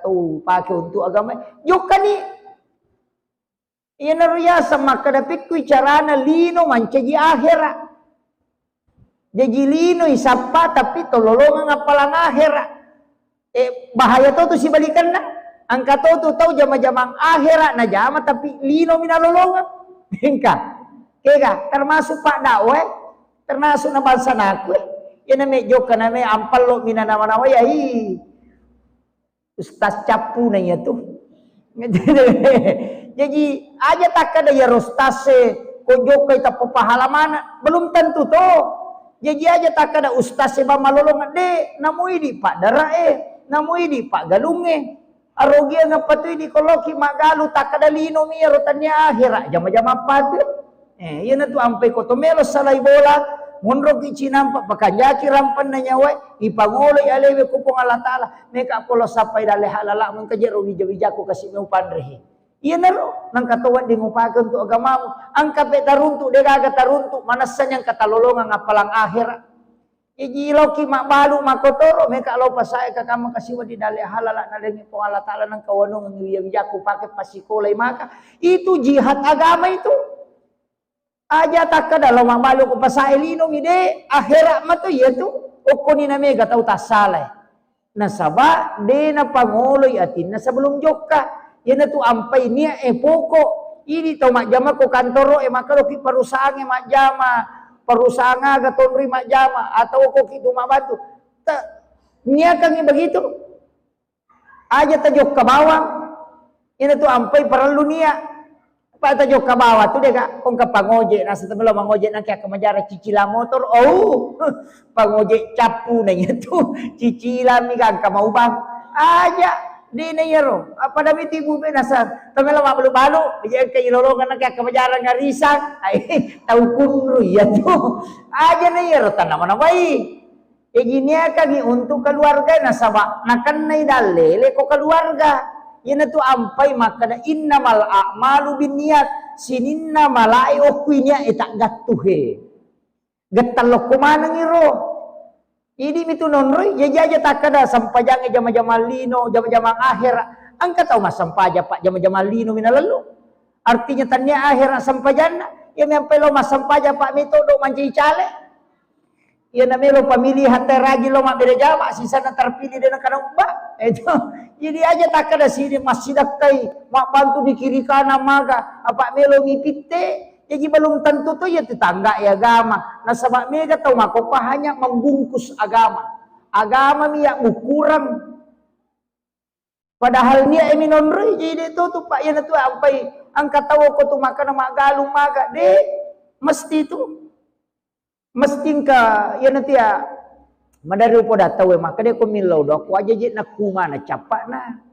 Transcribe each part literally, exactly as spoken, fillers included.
upake untuk agama. Jokkani. Iyanaro yaseng makkeda, pekkui carana lino mancaji akhera. Jaji lino isappa tapi tololongeng appalang akhera. Eh, bahaya to tu sibalikanna. Engka to tu tau jama-jamang akhera najama tapi lino mi nalolongeng. Engka. Kega, termasuk pak dakwah, eh. Termasuk na bangsa naku, eh. Iyana me jokka na me ampallo mi nanawa-nawa ya, ih. Ustaz cappu na iya tu. Jaji aja takkada ya ustaz e, ko jokkai tappa pahala mana, belum tentu to. Jaji aja takkada ustaz e ba malolong de, namui di pak dara e, namui di pak galung e. Arogiang apa tu di koloki magalu takkada lino mi ro tania akhera jama-jama apa tu. Eh, iyanatu ampai ko to melo salai bola, monroki cinampa pakanjaki rampanna nyawae, ipangoloi alewe ko Puang Allah Taala, meka polo sappai dalle halala mengka jero wija-wijaku kasi meu panrehe. Iyanaro nangka to wedding upake untuk agamamu, angka pe taruntu, degaga taruntu, manessani angka talolongang appalang akhera. Jaji loki mabbalu makotoro, meka lo pasae kakama kasiwa di dalle halala nalengi Puang Allah Taala nangka wanungang wija-wijaku pake pasikolai maka. Itu jihad agama itu. Aja takkada lo mabbalu ko pasae lino mi de, akhera mato iya tu. Okkoni na mega tau tassalae. Nasaba de napangoloi atinna sebelum jokka. Iyanatu ampai nia e poko. Idi tau majjama ko kantoro e, maka loki perusahaan e majjama, perusahaan aga tonri majjama, atau koki tu mabantu. Ta-, niakangi begitu. Aja tajokka bawang. Ina tu ampai parellu nia. Apa tajokka bawang tu deka, kongka pangoje, nasa temelo mangoje nangke akka majara cicila motor. Oh, pangoje cappu na iya tu. Cicila mi gangka maubang. Aja de na iyaro. Apa dami tibu be nasa temelo mabalu-balu. Iya engka ilolongan nangke akka majara ngarisang. Ai, tau kunru iya tu. Aja na iyaro tanna manawai. Ejiniakangi untuk keluarga nasaba nakennai dallele ko keluarga. Iyanatu ampai makkeda innamal a'malu binniyat, sininna malae okkui niat e taggattuhe. Gettang lokko manengi ro. Idi mitu nonroi, jaji aja takkeda sempajangnge jama-jamang lino, jama-jamang akhera. Engka tau massempajang pak jama-jamang lino minalellu. Artinya tannia akhera sempajanna, iya mempai lo massempajang pak metodo mancaji cale. Iya na melo pamilihan teraji lo mabbere jama, sisana terpilih de nakana ubba. Itu. Jadi aja takkeda sini massidakkai, mabbantu di kiri kanan maga, apa melo mi pitte, jadi belum tentu tu ya tetangga ya agama. Nasaba mega tau makopa hanya membungkus agama. Agama mi ya ukuran. Padahal nia e minonroi, jadi de tu tu pak, iya na tu ampai angka tau ko tu makana maggalung maga de, mesti tu. Mesti engka, iyanatu ya, madari upoda tauwe, makkeda ko millau doang, ko aja je nakkuma na cappa'na.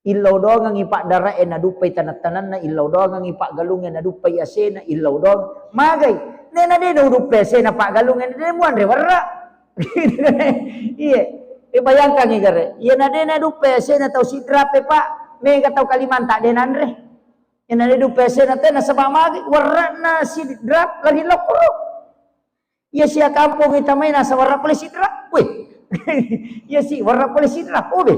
Illau doangengi paddarae naduppai taneng-tanenna, illau doangengi paggalungnge naduppai asena, illau doang. Magai, nena de nauduppai asena paggalungnge, de muanre werra. Iya, e bayangkangi gare. Iyana de naduppai asena tau Sidrap e, Pak, mega tau Kalimantan de nanre. Iyana de duppai asena te nasaba magi werra'na Sidrap lari lokkoro. Iya sia kampong itamai nasa werra pole Sidrap. Weh. Iya si werra pole Sidrap. Oh be.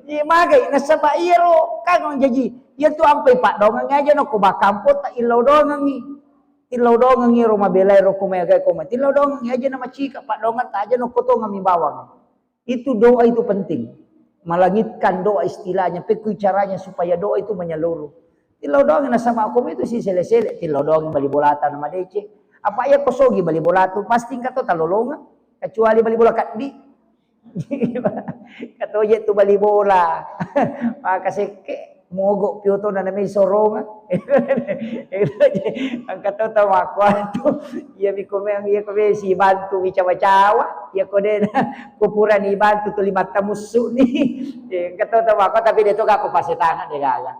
Iya magai nasaba iyaro kagong jaji. Iya tu ampai paddoangeng aja no ko ba kampong ta illau doangengi. Illau doangengi ro mabelai ro ko mai agai ko mai. Illau doangengi aja na macika paddoangeng ta aja no ko tongeng mi bawang. Itu doa itu penting. Melangitkan doa istilahnya, pekui caranya supaya doa itu menyeluruh. Tillau doang nasaba komi itu si sele-sele, tillau doang bali bolata na madeceng. Apa iya ko sogi bali bolatu, pasti engka to talolongeng, kecuali bali bola kaddi. Katoje tu bali bola. Maka sekke. Mogok pioto na namai soronga. Engka to tau makkuatu. Iya mi komeng, iya komeng si bantu mi cawa-cawa. Iya ko de na ko purani bantu tuli mattamussu ni. Engka to tau makkuatu tapi de to gak ko pasetangan de gaga.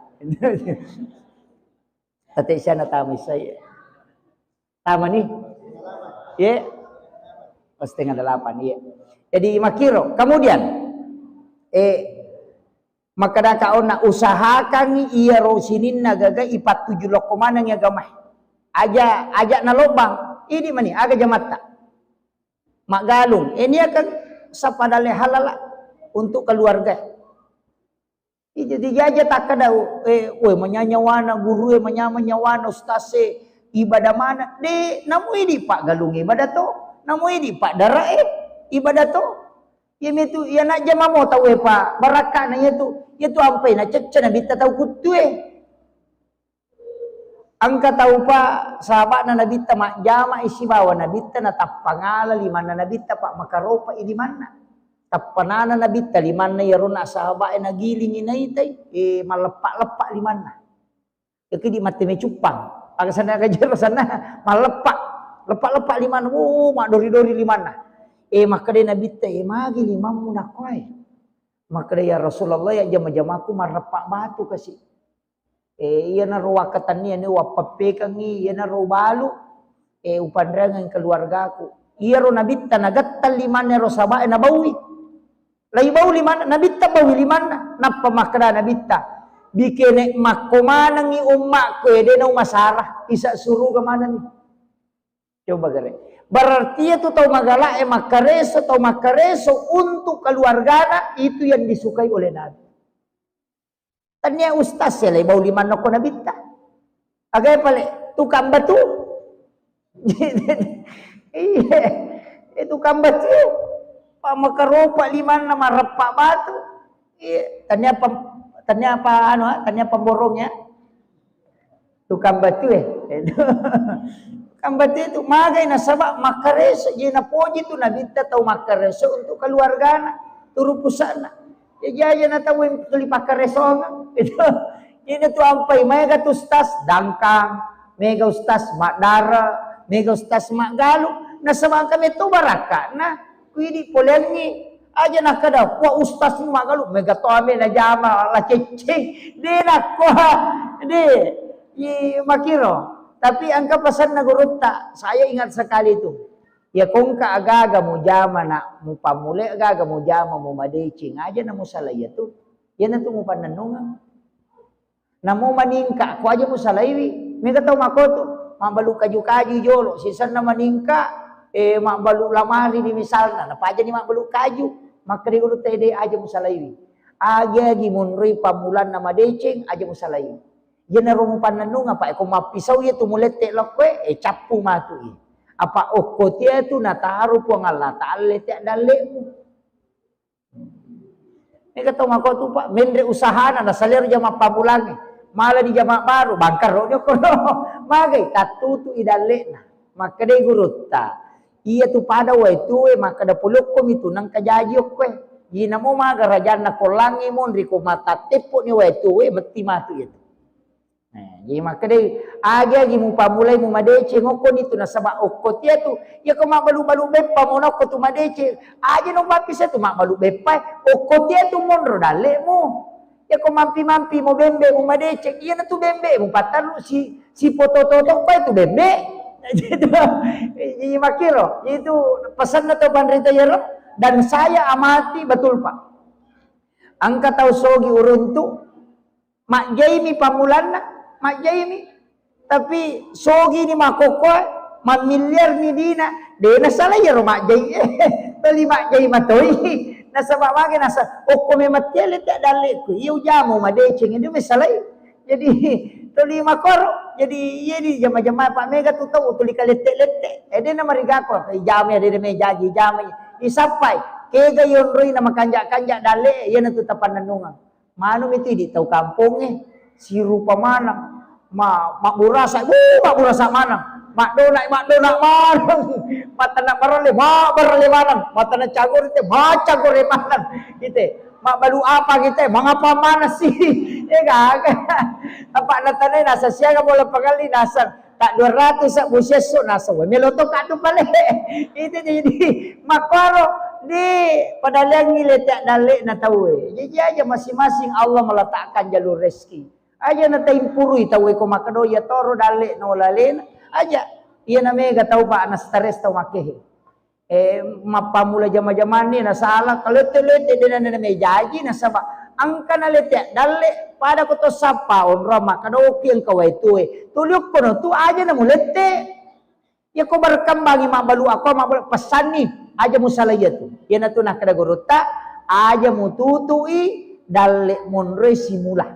Tate siana tamu saya. Tama ni? Ye? Oh, setengah delapan, ye. Jadi makkiro. Kemudian, eh, makkedaka onna usahakangi iyaro sininna gaga ipattuju lokko manengi agamae. Aja, aja nalobbang. Idi mani, aga jamatta. Maggalung. Eh, niakeng sappa dalle halala untuk keluarga. Jadi jaja takkeda, eh, we, manyanya wana guru e, manyama nyawana ustaz e, ibadah mana? De, namu idi paggalung ibadah to, namu idi padara e ibadah to. Iya mitu, iya najjama mo tau e pa barakkana iya tu, iya tu ampai nacecce nabitta tau kuttu e. Engka tau pa sahaba'na nabitta majjama i sibawa nabitta natappangala limanna nabitta pa makaropa i limanna. Tappanana nabitta limanna iyaro na sahaba'e nagilingi naitai, eh, malleppa-leppa limanna. Yakidi matte mecuppang. Aga sanna gajero sanna malleppa. Leppa-leppa limanna, oh, maddori-dori limanna. Eh, makkeda nabitta, eh, magi limammu nakkoe? Makkeda, ya Rasulullah, ya jama-jamaku marreppa batu kasi. Eh, iyanaro wakkatenniani wappappekeng, iyanaro ubalu, eh, upanreangeng keluargaku. Iyaro nabitta nagettang limanna ro sahaba'e nabaui. Lai bau limanna, nabitta baui limanna. Nappa makkeda nabitta, bikene makko manengi ummakku e, de naumasara, isa suruga manenni. Coba gare. Berarti itu tau magala e makkareso, tau makkareso untuk keluargana itu yang disukai oleh Nabi. Tania ustaz e lai bau limanna ko nabitta. Aga pale tukang batu. Iya, eh, tukang batu. Pamakaropa limanna mareppa batu. Iya, tania pam-, tania apa anu, ha? Tania pemborong ya. Tukang batu e. Tukang batu itu magai nasaba makkareso, je napoji tu nabitta tau makkareso untuk keluargana, turu pusana. Ya jaja na tau yang tuli pakkaresonga. Itu. Ini tu ampai mega tu ustaz dangkang, mega ustaz maddara, mega ustaz maggalu. Nasaba engka meto barakka. Nah, Kuidi poleangngi aja nakkeda, "Wah, ustaz ni magalu, mega to ame najama la ceceng." De nakko, de, i makiro. Tapi engka pesanna gurutta, saya ingat sekali itu. Ya kongka agaga mujama nak, mupammule agaga mujama mumadeceng aja na musalai tu. Yana tu mupannennungeng. Namo maningka, ko aja musalaiwi. Mega tau makotu, mabbalu kaju-kaju jolo, sisenna maningka, eh, mabbalu lamari ni misalna, napajani mabbalu kaju, makkeda gurutta de aja musalaiwi. Agi-agi monroi pammulanna madeceng, aja musalaiwi. Iyanaro mupannennung apa, eh, ko mappisau iya tu mulette lokkoe, eh, cappu matu i. Apa okko tia tu nataro Puang Allah Taala tea dallemu. Mega tau makotu, Pak, menre usahana, nasalero jama pammulangnge. Mala di jama baru, bangkarro ni okkono. Magai, tattutu i dalle'na. Makkedai gurutta, iya tu pada wae tue, makkeda polokko mi tu nengka jaji okkoe. Jinamo maga rajanna kollangngi monri ko matatteppo ni wae tue, metti matu iya tu. Eh, jadi makkedai, agi-agi mupammulai mumadeceng okkoni tu nasaba okko tia tu, iya ko mabbalu-balu beppa mo nokko tu madeceng, aja no mappisa tu mabbalu beppa, okko tia tu monro dallemu. Iya ko mampi-mampi mo bembe mumadeceng, iya na tu bembe mupatterru si, si poto-toto ko tu bembe. Jadi makkiro, itu pesanna to panrita iyaro, dan saya amati betul, Pak. Engka tau sogi uruntu, Majjaimi pammulanna, majjaimi. Tapi sogini makkokkoe, mammiliarni dina, de nasalai iyaro majjai. Toli majjai matoi. Nasaba mage nasa, okko memang tiale te dalleku. Iya ujamo madeceng, de mesalai. Jadi toli makoro. Jadi iya di jama-jama pa mega tu tau tuli kalette-lette. Eh, de namarigako, ijamai, de, de mejaji, ijamai. Isappai. Kega yonroi na makanja-kanja dalle, iya natu tapannennungeng. Manung itu idi tau kampongnge, sirupa maneng, ma-, mabburasa, wuh, mabburasa maneng, maddona, maddona maneng, matanna baralle, mabaralle maneng, matanna cagore te, macagore maneng, gitu. Mabbalu apa gitu, mangapa maneng sih? Eh, gaga. Apa natanai nasa siaga bola pagalli nasa. Tak dua ratus sebbu siesso nasaba melo to kadu pale. Itu jadi makkoro di padaleangngi lete dalle'na tauwe. Jadi aja masing-masing Allah meletakkan jalur rezeki. Aja na taimpurui tauwe ko makkeda iya toro dalle'na olalena. Aja iya na mega tau pa na stres tau makkehe. Eh, mappammula jama-jamanni nasala, kalette-lette dena nana mejaji nasaba engka nalette dalle pada ko to sappa onrong makkeda oki engka wae tue. Tuli okkono tu aja na mulette. Iya ko berkembangi mabbalu ako mabbalu pesanni aja musalai iya tu. Iyana tu nakkeda gurutta aja mututui dalle monroi simula.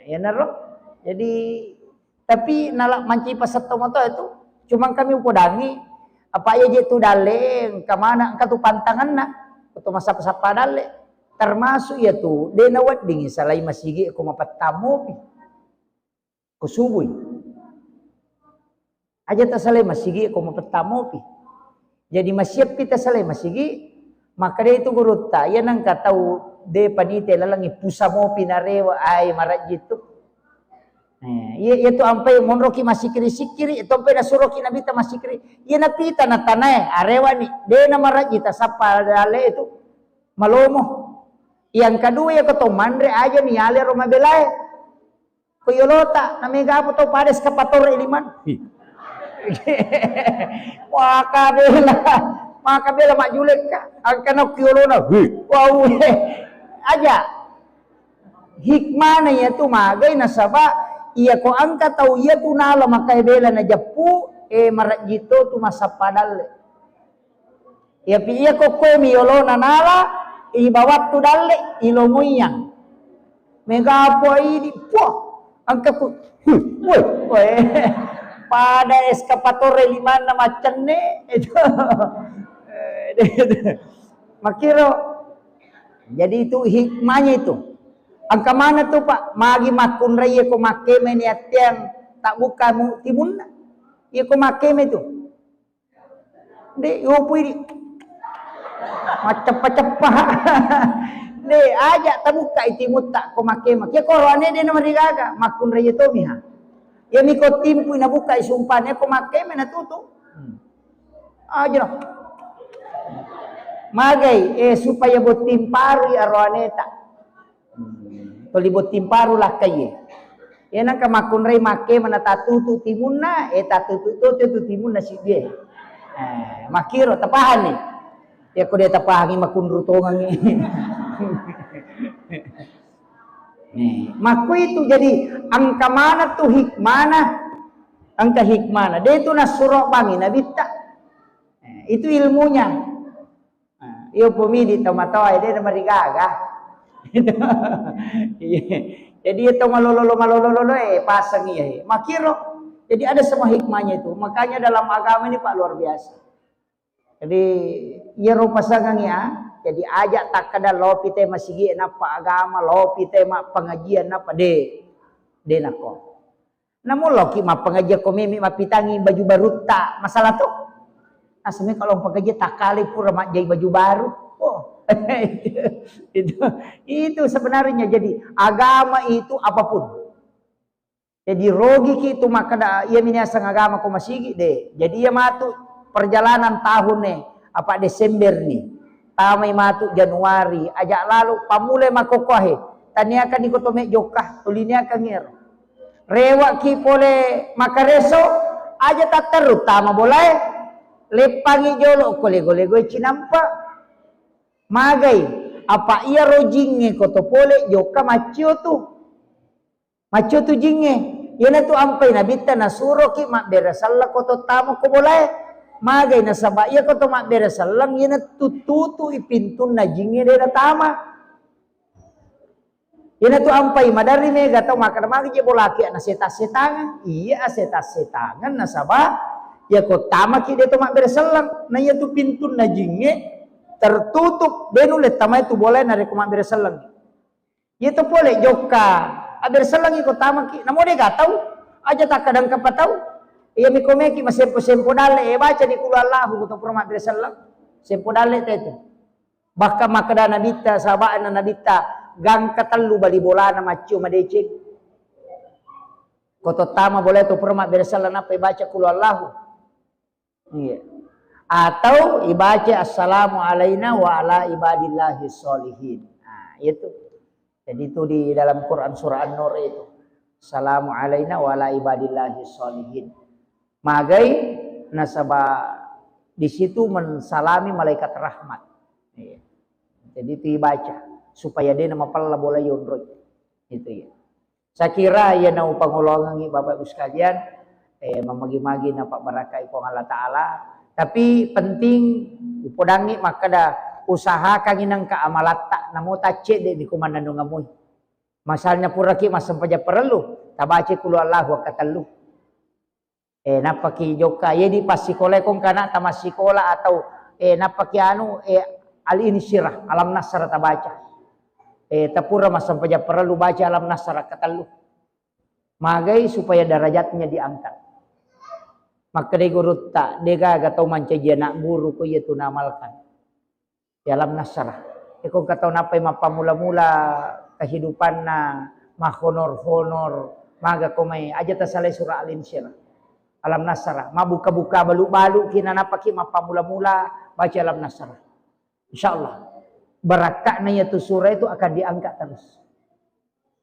Iyanaro. Jadi, tapi nala mancaji pasetto moto itu, cuma kami upodangi, apa iya je tu dalle, engka mana, engka tu pantanganna, atau massappa-sappa dalle. Termasuk iya tu, de nawedding salai masigi ko mapettammopi. Ko subui. Aja tasalai masigi ko mapettammopi. Jadi masiappi tasalai masigi, makkeda itu gurutta, iya nengka tau de panite lalengi pusa mopi narewa, ai marajji tu. Eh, iya, iya tu ampai monroki masikiri-sikiri, itu ampai nasuroki Nabitta masikiri. Iya napita natanae, arewani, de namarajji tasappa dalle itu. Malomo. Yang kedua, iya ko to manre aja ni yale ro mabelae. Ko yolota, na mega apa tau pada eskavator liman. Hi. Maka bela, maka bela majulekka. Angkana ko yolona. Hi. Wau. Aja. Hikmana iya tu magai nasaba iya ko angka tau iya tu nala maka bela najeppu, eh, marajji to tu massappa dalle. Iyapi iya kokkoe mi yolona nala, ibawattu dalle, ilomoiyang. Mega apa idi, puah, angka ku, huh, woi, woi. Pada eskavator limanna maccenne, itu. Makiro. Jadi itu hikmahnya itu. Angka mana tu, Pak? Magi makkunrai ko makkeme ni attiang tak buka mu timunna. Iya ko makkeme tu. Nde, yopui di. Macceppa-ceppa. Nde, aja tabukka i timutta ko makkema. Kia koro ane de namarigaga, makkunrai tomiha. Iya miko timpui nabukka i sumpane ko makkema natutu. Hmm. Aja no. Magai, eh, supaya botting parui aro aneta. Hmm. Toli botting paru lakkaie. Iya nangka makkunrai makkema na tatutu timunna, eh, tatutu to tu timunna siddie. Eh, makkiro tapahani. Iya ko de tapahangi makkunru tongangi. Nih, makkuitu jadi angka mana tu hikmana, angka hikmana. De tu nasuro bangi nabitta. Eh, itu ilmunya. Nah, iyo pomidi tomatoa de namarigaga. Iya. Jadi itu malolo malolo eh pasang iya. Makiro. Jadi ada semua hikmahnya itu. Makanya dalam agama ini Pak luar biasa. Jadi iyaro pasangang ya. Jadi aja takkeda lopi te masigi nappa agama, lopi te ma pengajian nappa de. De nako. Namo loki mappengajian ko memi mappitangi baju barutta, masalah to. Nasami kalau pengajian takkale pura majjai baju baru. Oh. Itu, itu sebenarnya jadi agama itu apapun. Jadi rogi ki tu makkeda iya mini aseng agama ko masigi de. Jadi iya matu perjalanan tahun ne apa Desember ni. Tamai matu Januari, aja lalu pamulai makkokkoe. Taniakan ni ko to me jokka, tuliniakan ngero. Rewaki pole makareso, aja tatteru tama bolae. Leppangi jolo ko lego-lego cinampa. Magai, apa iya rojingnge ko to pole jokka maccio tu. Maccio tu jingnge. Iyanatu ampai nabitta nasuroki mabbere selleng ko to tama ko bolae. Magai nasaba iya ko to mabbere selleng iyanatu tutui pintunna jingnge de natama. Iyanatu ampai maderri mega tau makkeda magi je bolaki ana setang-setangeng. Iya, setang-setangeng nasaba iya ko tamaki de to mabbere selleng. Na iyatu pintunna jingnge tertutup, de nulle tamai tu bolae narekko mabbere selleng. Iya to pole jokka, abbere sellengi ko tamaki, namo de ga tau, aja takkadang kapa tau. Iya miko meki masempo-sempo dalle, eh, baca di kulu Allahu ko to pura mabbere selleng. Sempo dalle te tu. Bahkan makkeda nabitta, sahaba'na nabitta, gangka tellu bali bolana maccio madeceng. Ko to tama bolae to pura mabbere selleng nappa ibaca kulu Allahu. Iya. Atau ibaca assalamu alaina wa ala ibadillahi sholihin. Nah, itu. Jadi itu di dalam Quran surah An-Nur itu. Assalamu alaina wa ala ibadillahi sholihin. Magai nasaba di situ mensalami malaikat rahmat. Iya. Jadi itu ibaca supaya de namapella bola yonroi. Itu ya. Saya kira iya naupangolongengi Bapak Ibu sekalian, eh, mamagi-magi napabarakai Puang Allah Ta'ala. Tapi penting upodangi makkeda usahakangi nengka amalatta Namo taccedde ni ko mannennungeng moi. Misalnya puraki massempajang parellu, tabaca qul huwallahu akkatellu. Eh, nappaki jokka, ye di passikolae ko engka ana'ta massikola atau, eh, nappaki anu, eh, Al-Insyirah, Alam Nasrah tabaca. Eh, tapura massempajang parellu baca Alam Nasrah katellu. Magai supaya derajatnya diangkat. Makkedai gurutta, degaga tau mancaji anak guru ko iya tu naamalkan. Ya Alam Nasrah. Iko engka tau nappai mappamula-mula kehidupanna, mahonor-honor, maga ko mai, aja tasalai surah Al-Insyirah. Alam Nasrah, mabbuka-buka balu-balu ki, nanappaki mappamula-mula baca Alam Nasrah. Insya Allah, barakka'na iyatu surah itu akan diangkat terus.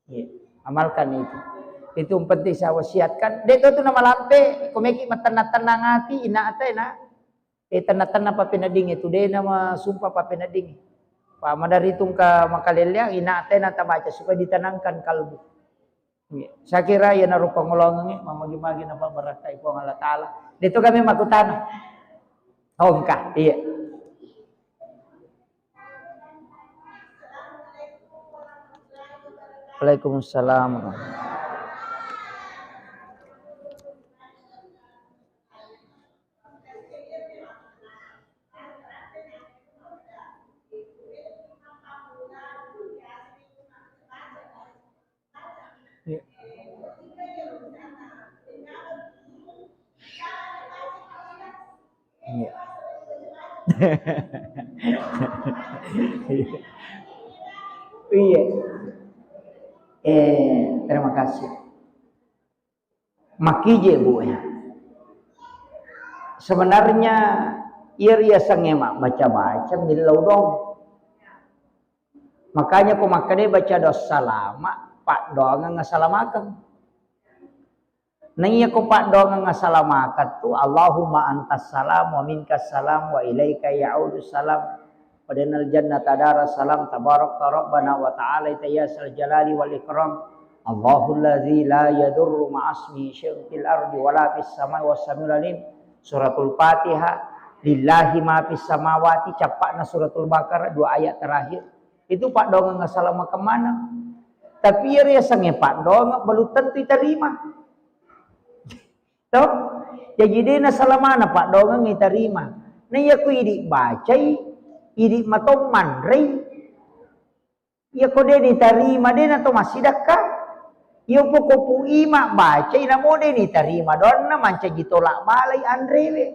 Iya, amalkan itu. Itu yang penting saya wasiatkan. Dek tu namalampe, komeki matenang-tenang hati, ina ate na. Eh, tenang-tenang papenedding itu, dena ma sumpah papenedding. Pak madari tungka makaleleang, ina ate na tabaca supaya ditenangkan kalbu. Iya. Saya kira iya narupa ngolongengi, mamagi-magi napa barakkai Puang Allah Ta'ala. Itu kami makutana. Oh, engkah, iya. Waalaikumsalam. Iya. Iya. Iya. Eh, terima kasih. Makije, Bu, ya. Sebenarnya, iya riasengnge mabbaca-baca millau doang. Makanya ko makkeda baca doa salama, paddoangeng asalamakeng. Naiya ko paddoangeng asalamakeng tu, Allahumma antas salam wa minkas salam wa ilaika ya'udus salam. Wa dinal jannata daras salam, tabarakta rabbana wa ta'ala ya zal jalali wal ikram. Allahul ladzi la yadurru ma'asmihi syai'un fil ardi wala fis samai wa samiul alim. Suratul Fatihah, lillahi ma fis samawati, cappakna Suratul Baqarah, dua ayat terakhir. Itu paddoangeng asalamakeng maneng. Tapi iya riasengnge paddoangeng belum tentu iterima. Toh? Jaji de nasalamana paddoangeng itarima. Na iya ku idi bacai, idi matong manrei. Iya ko de ditarima, de nato massidakka. Iya poko Pu Ima bacai namo de nitarima doanna, mancaji tolak balai anrewe.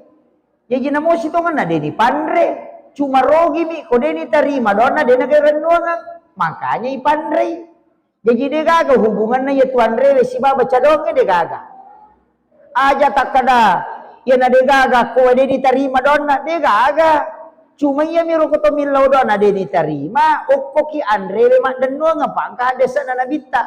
Jaji namo sitongenna de nipanre. Cuma rogimi ko de nitarima doanna, de nagai rennuangeng. Makanya ipanrei. Jaji de gaga hubunganna iya tu anrewe sibawa baca doangnge, de gaga. Aja takkada, iyana de gaga ko de ditarima doanna, de gaga. Cuma iyami ro ko to millau doanna de ditarima, okkoki anrewe maddennuang apa engka haddese'na nabitta.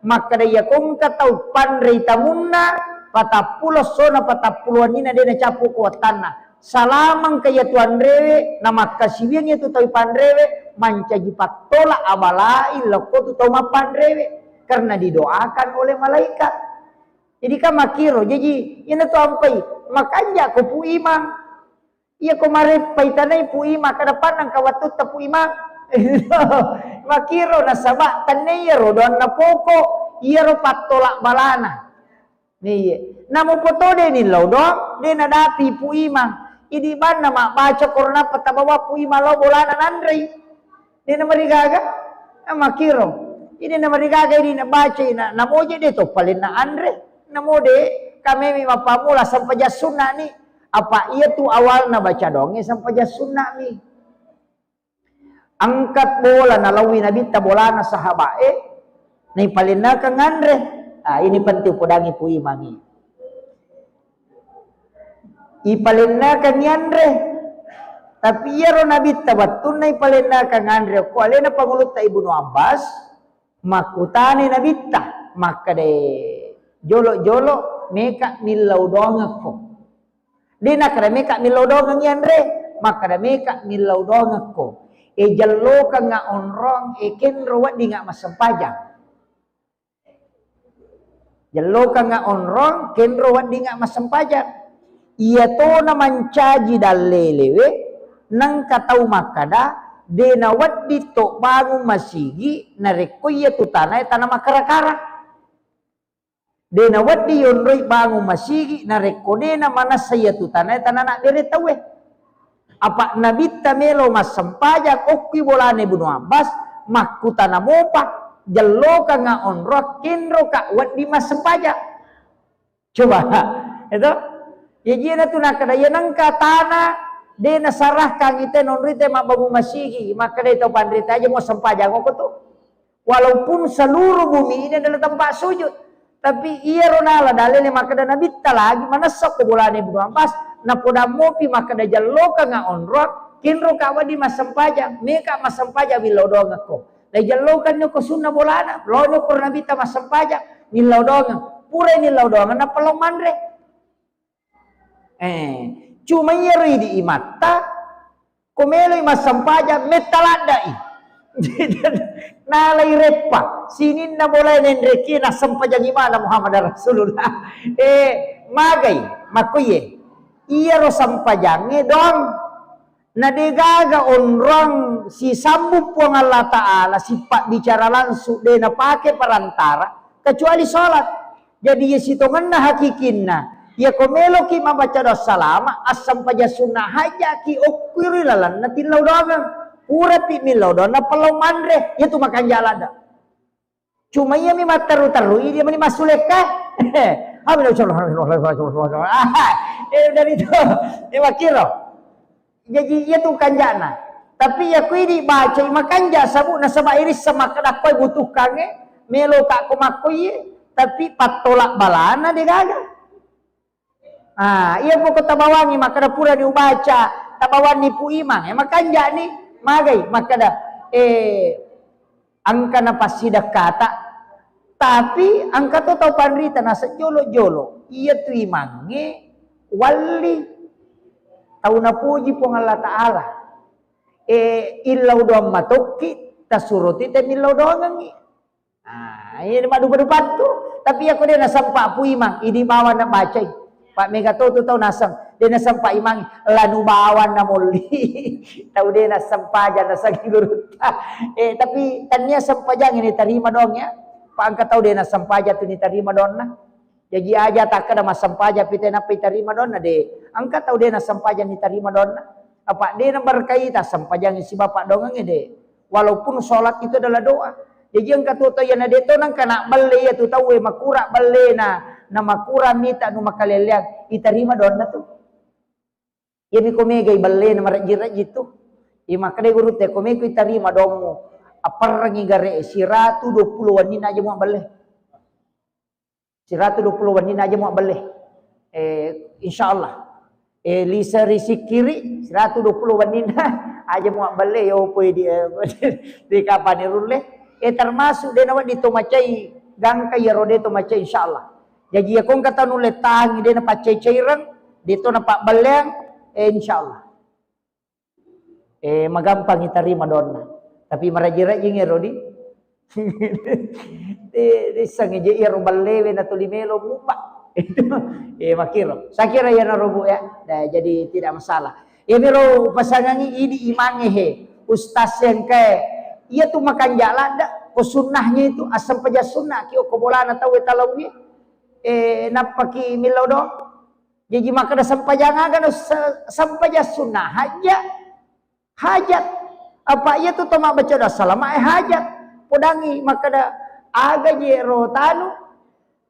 Makkada iya ko engka tau panrei tamunna, patappulo essona patappulo wenninna de nacappu ko wattanna. Salamang ka iyatu anrewe, namakkasiwiang iyatu tau panrewe, mancaji pattola abalai lokko tu tau mappanrewe, karena didoakan oleh malaikat. Jadi kan makkiro, jaji iyana tu ampai, makanja ko Pu Imang. Iya ko mareppai tanai Pu Imang, kada pannang ka wattutta Pu Imang. Makkiro nasaba tanai iyaro doanna poko, iyaro pattola balana. Iya. Namo poto de ni lao doang, de nadapi Pu Imang. Idi banna mabbaca Quran apa tabawa Pu Imang lao bolana nanrei. De namarigaga, ah, makkiro. Idi namarigaga idi nabaca na, namo je de to palenna anre. Namo de kamemi mappamula sempajang sunna ni. Apa iya tu awalna baca doangnge sempajang sunna mi. Angkat bola nalaui nabitta bolana sahabae, naipalennakeng anre. Ah, ini penting upodangi Pu Imangi. Ipalennakeng anre. Tapi iyaro nabitta wettunna ipalennakeng anre, ko alena pangulutta Ibnu Abbas, makkutani nabitta, makkeda, "Jolo-jolo meka millau doangekko." De nakkeda meka millau doangeng anre, makkeda meka millau doangekko. E jellokengnga onrong, e kenro weddingnga massempajang. Jellokengnga onrong, kenro weddingnga massempajang. Iyatona mancaji dallelewe, nengka tau makkeda, De nawedding to bangung masigi narekko iya tu tanae tana makkara-kara. De nawedding yonroi bangung masigi narekko de namanessa iya tu tanae tana nabbere tauwe. Apa Nabitta melo massempajang okki bolana Ibnu Abbas, makkutana mopa, jellokanga onroang, kenroka wedding massempajang. Coba, itu? Ya jena tu nakkeda, ya nengka tana de nasarahkang ite nonrite mabbangung masigi, makkeda tau panrita aja mau sempajang ko tu. Walaupun seluruh bumi ini adalah tempat sujud, tapi iyaro nala dalele makkeda Nabitta lagi manessa ko bolana Ibnu Abbas, napoda mopi makkeda jellokanga onroang, kenroka wedding massempajang, meka massempajang millau doangekko. Dai jellokang ko sunna bolana, lo ko Nabitta massempajang, millau doangeng. Pura millau doangeng, nappa lao manre. Eh, cuma iyaro idi imatta, ko meloi massempajang, metta laddai. Nalai reppa, sininna bolae nenreki, nassempajangi mana Muhammad Rasulullah. Eh, magai, makkoye. Iyaro sempajangnge doang. Na degaga onrong sisambung Puang Allah Ta'ala, sipabbicara langsung, de napake perantara, kecuali sholat. Jadi, iya sitongenna hakikinna, iya ko meloki mabaca doa salama, assempajang sunna hajaki okkui ri lalenna tillau doangeng. Purapi millau doang, nappa lao manre, iya tu makanja ladda. Cuma iya mi matteru-terui, dia meni massulekka. Amin. Eh, dari itu, eh, makiro. Jadi, iya tu kanjana. Tapi iya kui dibaca, makanja sabu nasaba irissa makkeda koe butuhkange, melo ka ko makkoye, tapi pattolak balana degaga. Ah, iya poko tabawangi makkeda pura diubaca, tabawanni Pu Imang, eh, makanjani, magai makkeda, eh, engka napassidekka ta, tapi engka to tau panrita naseng jolo-jolo, iya tu imangnge walli tau napuji Puang Allah Ta'ala. Eh, illau doang matokki, tasuroti te millau doangengngi. Ah, ini maddupa-dupa tu. Tapi iya ko de nasempa Pu Imang, idi bawang nabacai. Pak mega to tu tau naseng, de nasempa Imang, lanu bawang namolli. Tau de nasempajang, naseng gurutta. Eh, tapi tania sempajang ini tarima doang ya. Pak engka tau de nasempajang tu ni tarima doanna. Jaji aja takkeda massempajang pi tenappa itarima doanna, de. Engka tau de nassempajang itarima doanna. Apa de naberkai tassempajang sibawa paddoangengnge, de. Walaupun sholat itu adalah doa. Jaji engka to tau iyana de to nengka nabbelle iya tu tauwe makura bellena, na makura mita nu makaleleang, itarima doanna tu. Iyami ko megai bellena marejji-rejji tu. Iya makkeda gurutta ko meko itarima doammu, apparrengngi gare siratu dua puluh wenninna aja muabbelle. Siratu dua puluh wenninna aja muabbelle. Eh, insyaallah. Eh, lise ri sikkiri siratu dua puluh wenninna aja muabbelle, yo poi di, eh, di kapani rulle. Eh, termasuk de nawedding to macai gangka iyaro de to macai insyaallah. Jaji iya ko engka tau nulle tangi de napaccai-caireng, de to napabbelleang, eh, insyaallah. Eh, magampang itarima doanna. Tapi maraji-rajing ero di. Di, di sangeje ero ballewe na tuli melo mubba. Eh, makiro. Sakira ya narobu ya. Nah, jadi tidak masalah. Ya miro pasangangi idi imange he. Ustaz yang kayak iya tu makanja ladda ko sunnahnya itu asam pejas sunnah ki ko bolana tau talawi. Eh, nappaki millau do. Jaji makkeda sempajang aga no se-, sempajang sunnah haja, hajat. Apa iya tu to mabbaca doa salama e hajat. Podangi makkeda aga je ro tanu,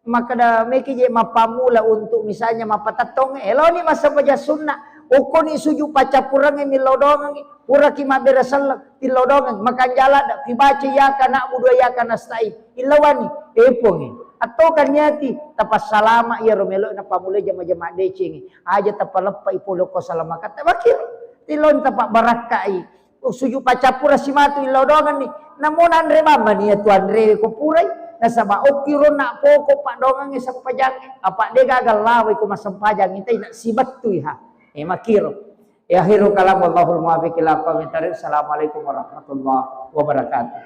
makkeda meki je mappammula untuk misalnya mappatettong, eloni massempajang sunnah. Okkoni sujud paccappurengnge millau doangengngi, puraki mabbere selleng, tillau doangeng, makanja ladda, kibaca iyyaka na'budu wa iyyaka nasta'in. Illawani, eh, Puangnge, attokan niati, tapassalama iyaro melo nappamulai jama-jama decengnge. Aja tapaleppai pole ko salamakatta, makiro. Tiloni tapabbarakkai. Sujud paccappura simatu illau doangenni. Namo nanre mammani iya tu anrewe ko purai. Nasaba okkiro na poko paddoangengnge sempajangnge. Apa de gaga lawai ko massempajang itai na sibettui ha. Eh, makiro. Ya, akhiru kalam, wallahul muwaffiq ila aqwamit thariq. Assalamualaikum warahmatullahi wabarakatuh.